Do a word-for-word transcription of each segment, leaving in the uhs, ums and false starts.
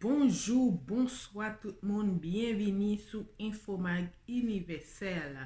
Bonjou, bonswa tout moun, byenvini sou Infomag Inivèsèl.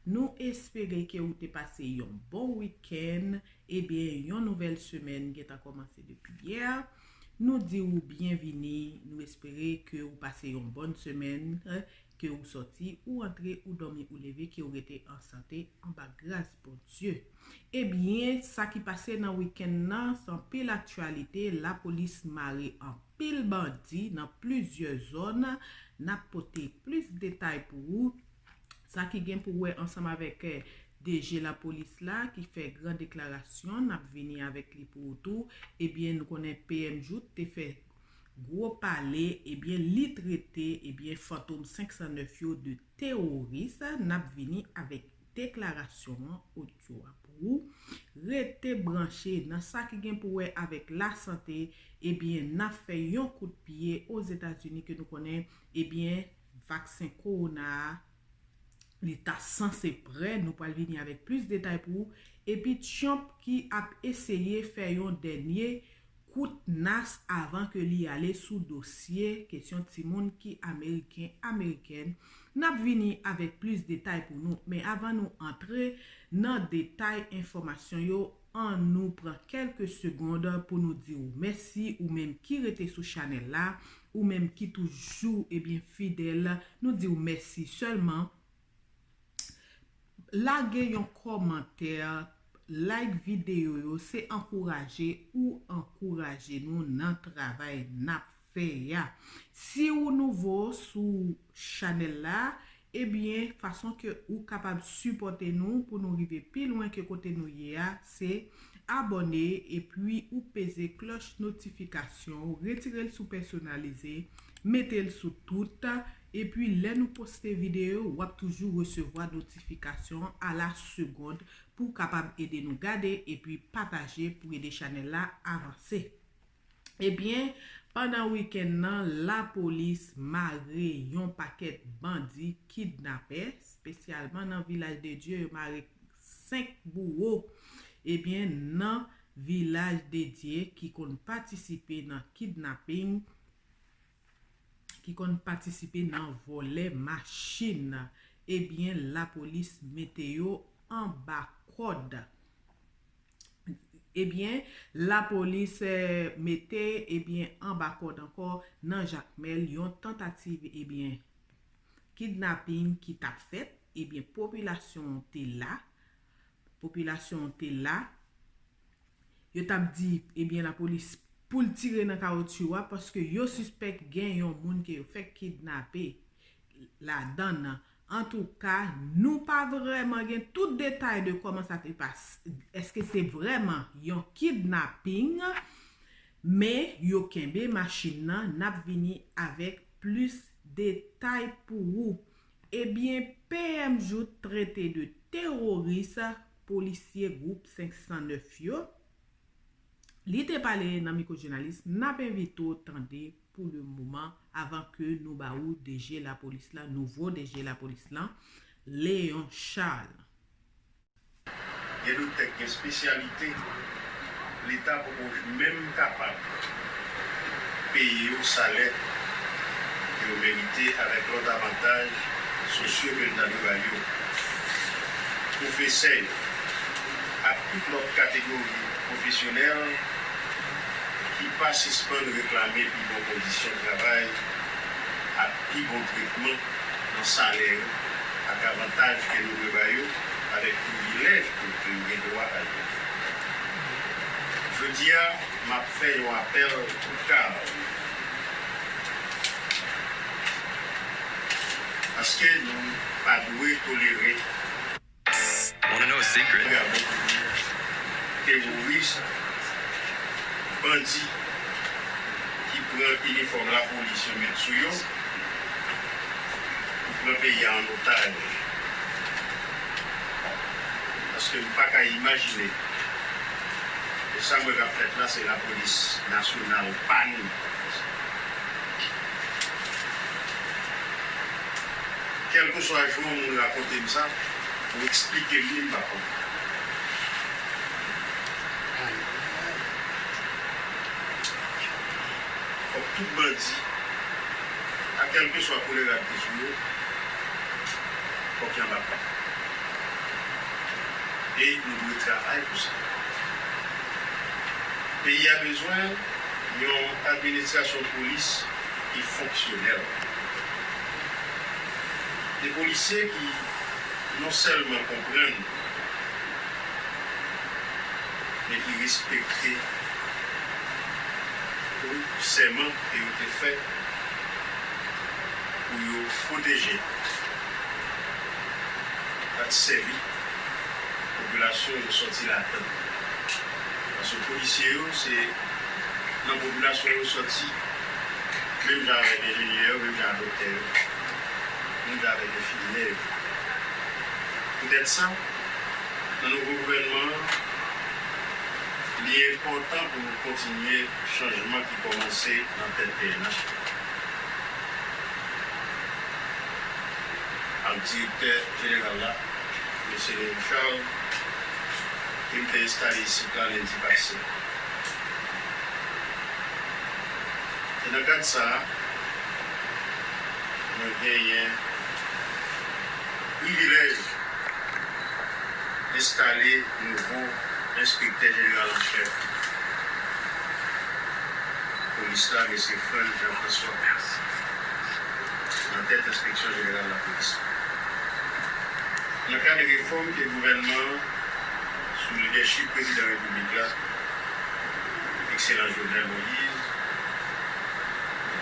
Nou espere ke ou te pase yon bon wikenn. Ebyen, yon nouvèl semèn gentan kòmanse depi yè. Nou di ou byenvini, nou espere ke ou pase yon bòn semèn, ke ou sòti, ou antre, ou dòmi, ou leve, ke ou rete an sante, anba gras Bondye. Ebyen, sa ki pase nan wikenn nan, se anpil aktyalite, lapolis mare anpil bandi nan plizyè zòn, n ap pote plis detay pou ou. Sa ki gen pou wè ansanm avèk, eh, D G lapolis la ki fè gran deklarasyon, n ap vini avèk li pou ou tou. Ebyen, nou konnen P M Jouthe te fè gwo pale, ebyen, li trete, ebyen, Fantom senk san nèf yo de teworis. N ap vini avèk deklarasyon an, odyo a pou ou. Rete branche nan sa ki gen pou wè avèk lasante, ebyen, n ap fè yon kout pye Ozetazini ke nou konnen, ebyen, vaksen kowona a, li ta sanse prè. Nou pral vini avèk plis detay pou ou. Epi Trump ki ap eseye fè yon dènye kout nas avan ke li ale sou dosye kesyon timoun ki ameriken, amerikèn. N ap vini avèk plis detay pou nou. Men avan nou antre nan detay enfòmasyon yo, ann nou pran kèlke segond pou nou di w mèsi, ou menm ki rete sou chanèl la, ou menm ki toujou, ebyen, fidèl, nou di w mèsi. Sèlman, lage yon kòmantè, like videyo yo, se ankouraje ou ankouraje nou nan travay n ap fè a. Si ou nouvo sou chanèl la, ebyen, fason ke ou kapab sipòte nou pou nou rive pi lwen ke kote nou ye a, se abòne epi ou peze klòch notifikasyon, ou retire l sou pèsonalize, mete l sou tout, epi lè nou poste videyo, w ap toujou resevwa notifikasyon a la segond pou w kapab ede nou gade epi pataje pou ede chanèl la avanse. Ebyen, pandan wikenn nan, lapolis mare yon pakèt bandi kidnapè, espesyalman nan Vilaj de Dye, yo mare senk bouwo, ebyen, nan Vilaj de Dye ki konn patisipe nan kidnaping, ki konn patisipe nan vòlè machin. Ebyen, lapolis mete yo anba kòd. Ebyen, lapolis, eh, mete, ebyen, anba kòd ankò nan Jakmèl yon tantativ, ebyen, kidnaping ki t ap fèt, ebyen, popilasyon an te la, popilasyon an te la, yo t ap di, ebyen, lapolis pou l tire nan kawotchou a, paske yo sispèk gen yon moun ke yo fèk kidnape ladan l. Antouka, nou pa vrèman gen tout detay de kòman sa te pase. Èske se vrèman yon kidnaping? Men yo kenbe machin nan, n ap vini avèk plis detay pou ou. Ebyen, P M Jouthe trete de teworis polisye gwoup senk san nèf yo. Li te pale nan mikwo jounalis, n ap envite w tande pou le moman avan ke nou ba ou D G lapolis la, nouvo D G lapolis lan, Léon Charles. Gen doktè k gen espesyalite, Leta poko menm kapab peye yo salè ke yo merite avèk lòt avantaj sosyo ke l ta dwe bay yo. Pwofesè yo ak tout lòt kategori pwofesyonèl ki pa sispann reklame pi bon kondisyon travay ak pi bon tretman nan salè yo ak avantaj ke nou dwe ba yo avèk privilèj tou ke yo gen dwa a yo. Jodi a, m ap fè yon apèl kou kal, paske nou pa dwe tolere vagabon, teworis, bandi ki pran inifòm lapolis yo met sou yo pou pran peyi a an otaj. Paske m pa ka imajine. E sa m wè k ap fèt la, se lapolis nasyonal pa nou. Kèlkeswa jan yon moun rakonte m sa, pou eksplike m li, m pa konn. Fòk tout bandi Kèlkeswa koulè rad ki sou yo, fòk y anba pa. E nou dwe travay pou sa. Peyi a bezwen yon administrasyon polis ki fonksyonèl. De polisye ki non sèlman konprann, men ki respekte tou sèman ke yo te fè pou yo pwoteje ak sèvi popilasyon yo sòti ladan. Paske polisye yo, se nan popilasyon yo sòti, menm jan avèk enjenyè yo, menm jan ak doktè yo, menm jan avèk enfimyè yo. Poutèt sa, nan nouvo gouvènman an, li enpòtan pou nou kontinye chanjman ki kòmanse nan tèt P N H la. Ak direktè jeneral la, mesye Leon Charles, ke m te enstale isit la lendi pase. E nan kad sa a, mwen genyen privilèj enstale nouvo enspektè jeneral an chèf polis la, mesye Frantz Jean François, nan tèt enspeksyon jeneral lapolis la. Nan kad refòm ke gouvènman an, sou lidèchip prezidan repiblik la, ekselans Jovenel Moïse,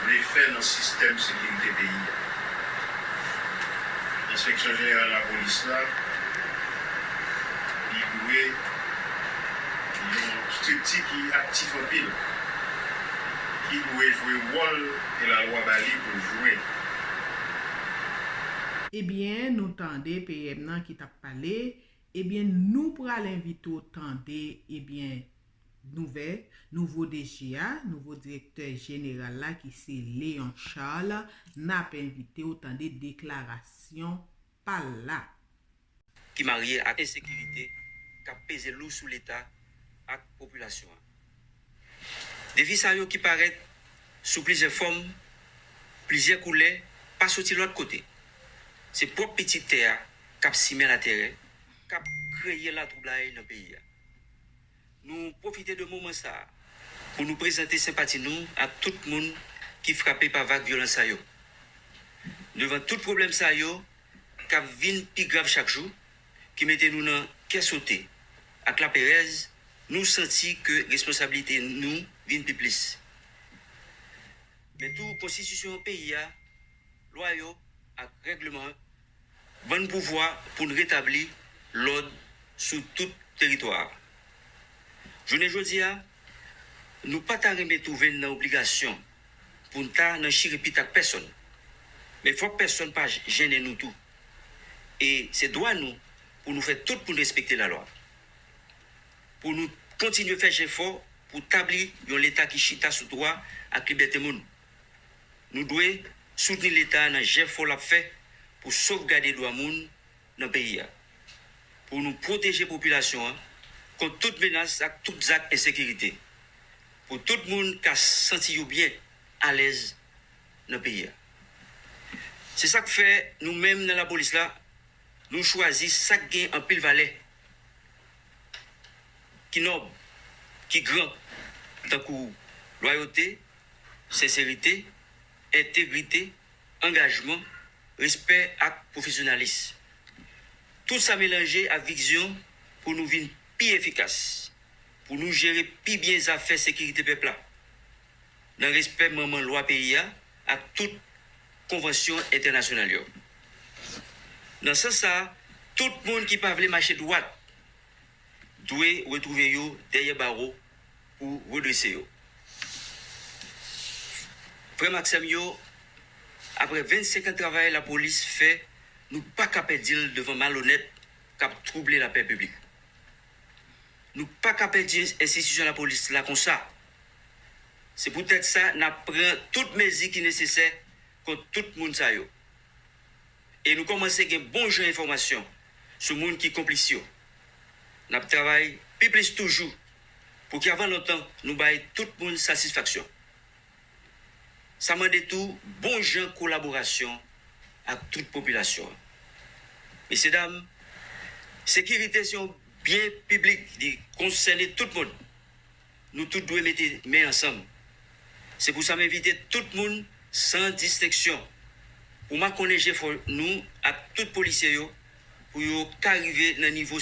vle fè nan sistèm sekirite peyi a. Enspeksyon jeneral lapolis la, li dwe yon estrikti ki aktif anpil, ki dwe jwe wòl ke lalwa ba li pou l jwe. Ebyen, nou tande P M nan ki t ap pale. Ebyen, nou pral envite w tande, ebyen, nouvè, nouvo D G a, nouvo direktè jeneral la ki se Leon Charles, n ap envite w tande deklarasyon pa l la. Ki marye ak ensekirite k ap peze lou sou Leta ak popilasyon an. Defi sa yo ki parèt sou plizyè fòm, plizyè koulè, pa soti lòt kote. Se pwòp pitit tè a k ap simen latèrè, k ap kreye latwoublay nan peyi a. Nou pwofite de moman sa a pou nou prezante senpati nou ak tout moun ki frape pa vag vyolans sa yo. Devan tout pwoblèm sa yo k ap vin pi grav chak jou, ki mete nou nan kè sote ak laperèz, nou santi ke responsablite nou vin pi plis. Men tou, konstitisyon peyi a, lwa yo ak règleman ban n pouvwa pou n retabli lòd sou tout teritwa a. Jounen jodi a, nou pa ta renmen twouve n nan obligasyon pou n ta nan chire pit ak pèsonn. Men fòk pèsonn pa jennen nou tou. E se dwa nou pou nou fè tout pou n respekte lalwa. Pou nou kontinye fè jefò pou tabli yon Leta ki chita sou dwa ak libète moun. Nou dwe soutni Leta a nan jefò l ap fè pou sovgade dwa moun nan peyi a, pou nou pwoteje popilasyon an kont tout menas ak tout zak ensekirite, pou tout moun ka santi yo byen alèz nan peyi a. Se sa k fè nou menm nan lapolis la, nou chwazi sa k gen anpil valè, ki nòb, ki gran, tankou lwayote, senserite, entegrite, angajman, respè ak pwofesyonalis. Tout sa melanje ak vizyon pou nou vin pi efikas, pou nou jere pi byen zafè sekirite pèp la, nan respè manman lwa peyi a ak tout konvansyon entènasyonal yo. Nan sans sa a, tout moun ki pa vle mache dwat dwe retwouve yo dèyè bawo pou redrese yo. Frè m ak sè m yo, apre vennsenk an travay lapolis fè, nou pa ka pèdi l devan malonèt k ap twouble lapè piblik. Nou pa ka pèdi enstitisyon lapolis la konsa. Se poutèt sa n ap pran tout mezi ki nesesè kont tout moun sa yo. E nou kòmanse gen bon jan enfòmasyon sou moun ki konplis yo. N ap travay pi plis toujou pou ki avan lontan nou bay tout moun satisfaksyon. Sa mande tou bon jan kolaborasyon ak tout popilasyon an. Mesyedam, sekirite se yon byen piblik, li konsène tout moun. Nou tout dwe mete men ansanm. Se pou sa m envite tout moun san distenksyon pou makonnen jefò nou ak tout polisye yo pou yo ka rive nan nivo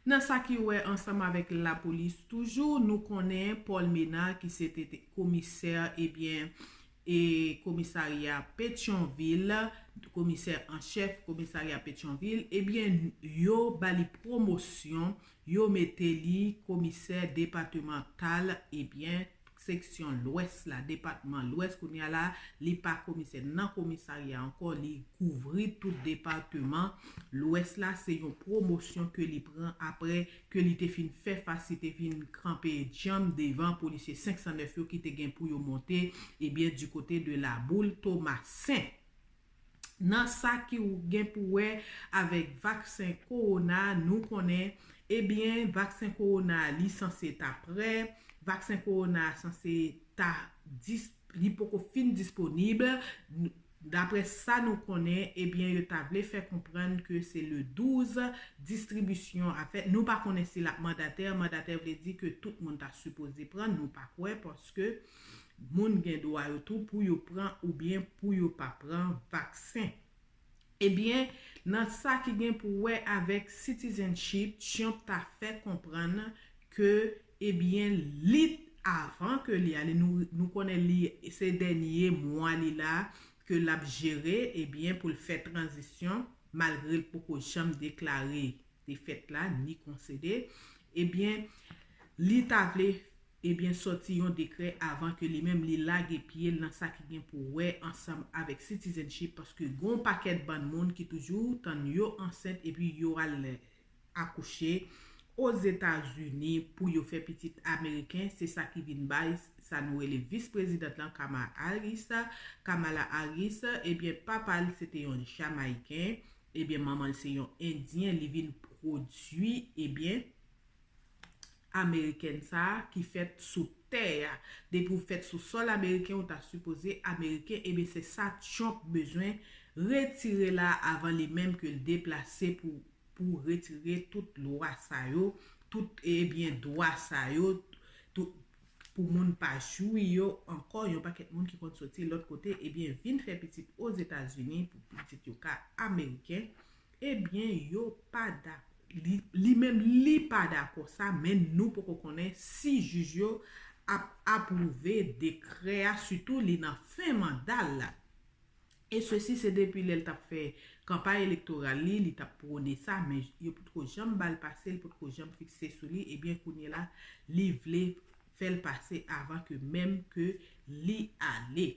Nan sa ki wè ansanm avèk lapolis toujou, nou konnen Paul Ménard ki se te, te komisè, ebyen, e komisarya Petyonvil, komisè an chèf komisarya Petyonvil, ebyen, yo ba li pwomosyon, yo mete li komisè depatmantal, ebyen, seksyon Lwès la, depatman Lwès, kounye a la, li pa komisè nan komisarya ankò, li kouvri tout depatman Lwès la, se yon pwomosyon ke li pran apre ke li te fin fè fas, li te fin kanpe djanm devan polisye senk san nèf yo ki te gen pou yo monte, ebyen, di kote de Laboul Tomasen. Nan sa ki w gen pou wè avèk vaksen kowona, nou konnen, ebyen, vaksen kowona li sanse ta prè, vaksen kowona sanse ta dis-, li poko fin disponib. N-, daprè sa nou konnen, ebyen, yo ta vle fè konprann ke se le douz distribisyon a fèt. Nou pa konnen si l ap mandatè, mandatè vle di ke tout moun ta sipoze pran, nou pa kwè, paske moun gen dwa yo tou pou yo pran oubyen pou yo pa pran vaksen. Ebyen, nan sa ki gen pou wè avèk citizenship, Trump ta fè konprann ke, ebyen, li, avan ke li ale, nou, nou konnen li se dènye mwa li la ke l ap jere, ebyen, pou l fè tranzisyon, malgre l poko janm deklare defèt la, ni konsede, ebyen, li ta vle, ebyen, sòti yon dekrè avan ke li menm li lage pye l nan sa ki gen pou wè ansanm avèk citizenship, paske gon pakèt bann moun ki toujou tann yo ansent epi yo al akouche Ozetazini pou yo fè pitit ameriken, se sa ki vin bay sa nou rele vis prezidant lan Kamala Harris. Kamala Harris, ebyen, papa l se te yon Jamayiken, ebyen, manman l se yon Endyen, li vin pwodui, ebyen, amerikèn sa a ki fèt sou tè a. Depi w fèt sou sòl ameriken, ou ta sipoze ameriken, ebyen, se sa Trump bezwen retire la avan li menm ke l deplase pou, pou retire tout lwa sa yo, tout, ebyen, dwa sa yo, tout, pou moun pa jwi yo ankò, yon pakèt moun ki konn soti lòt kote, ebyen, vin fè pitit Ozetazini pou pitit yo ka ameriken, ebyen, yo pa dakò. Li, li menm, li pa dakò sa, men nou poko konnen si jij yo ap apwouve dekrè a, sitou li nan fen manda l la. E sesi, se depi lè l t ap fè kanpay elektoral li, li t ap pwone sa, men yo potko janm ba l pase, li potko janm fikse sou li, ebyen, kounye la, li vle fè l pase avan ke menm ke li ale.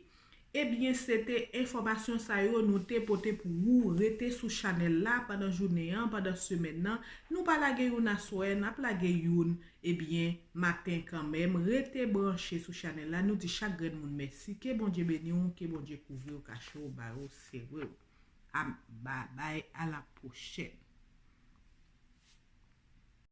Ebyen, se te enfòmasyon sa yo nou te pote pou ou. Rete sou chanèl la pandan jounen an, pandan semèn nan. Nou pa lage youn aswè, n ap lage youn, ebyen, maten kanmenm. Rete branche sou chanèl la. Nou di chak grenn moun mèsi. Ke Bondye beni w, ke Bondye kouvri w, kache w, bare w, sere w. A, babay, a la pwochèn.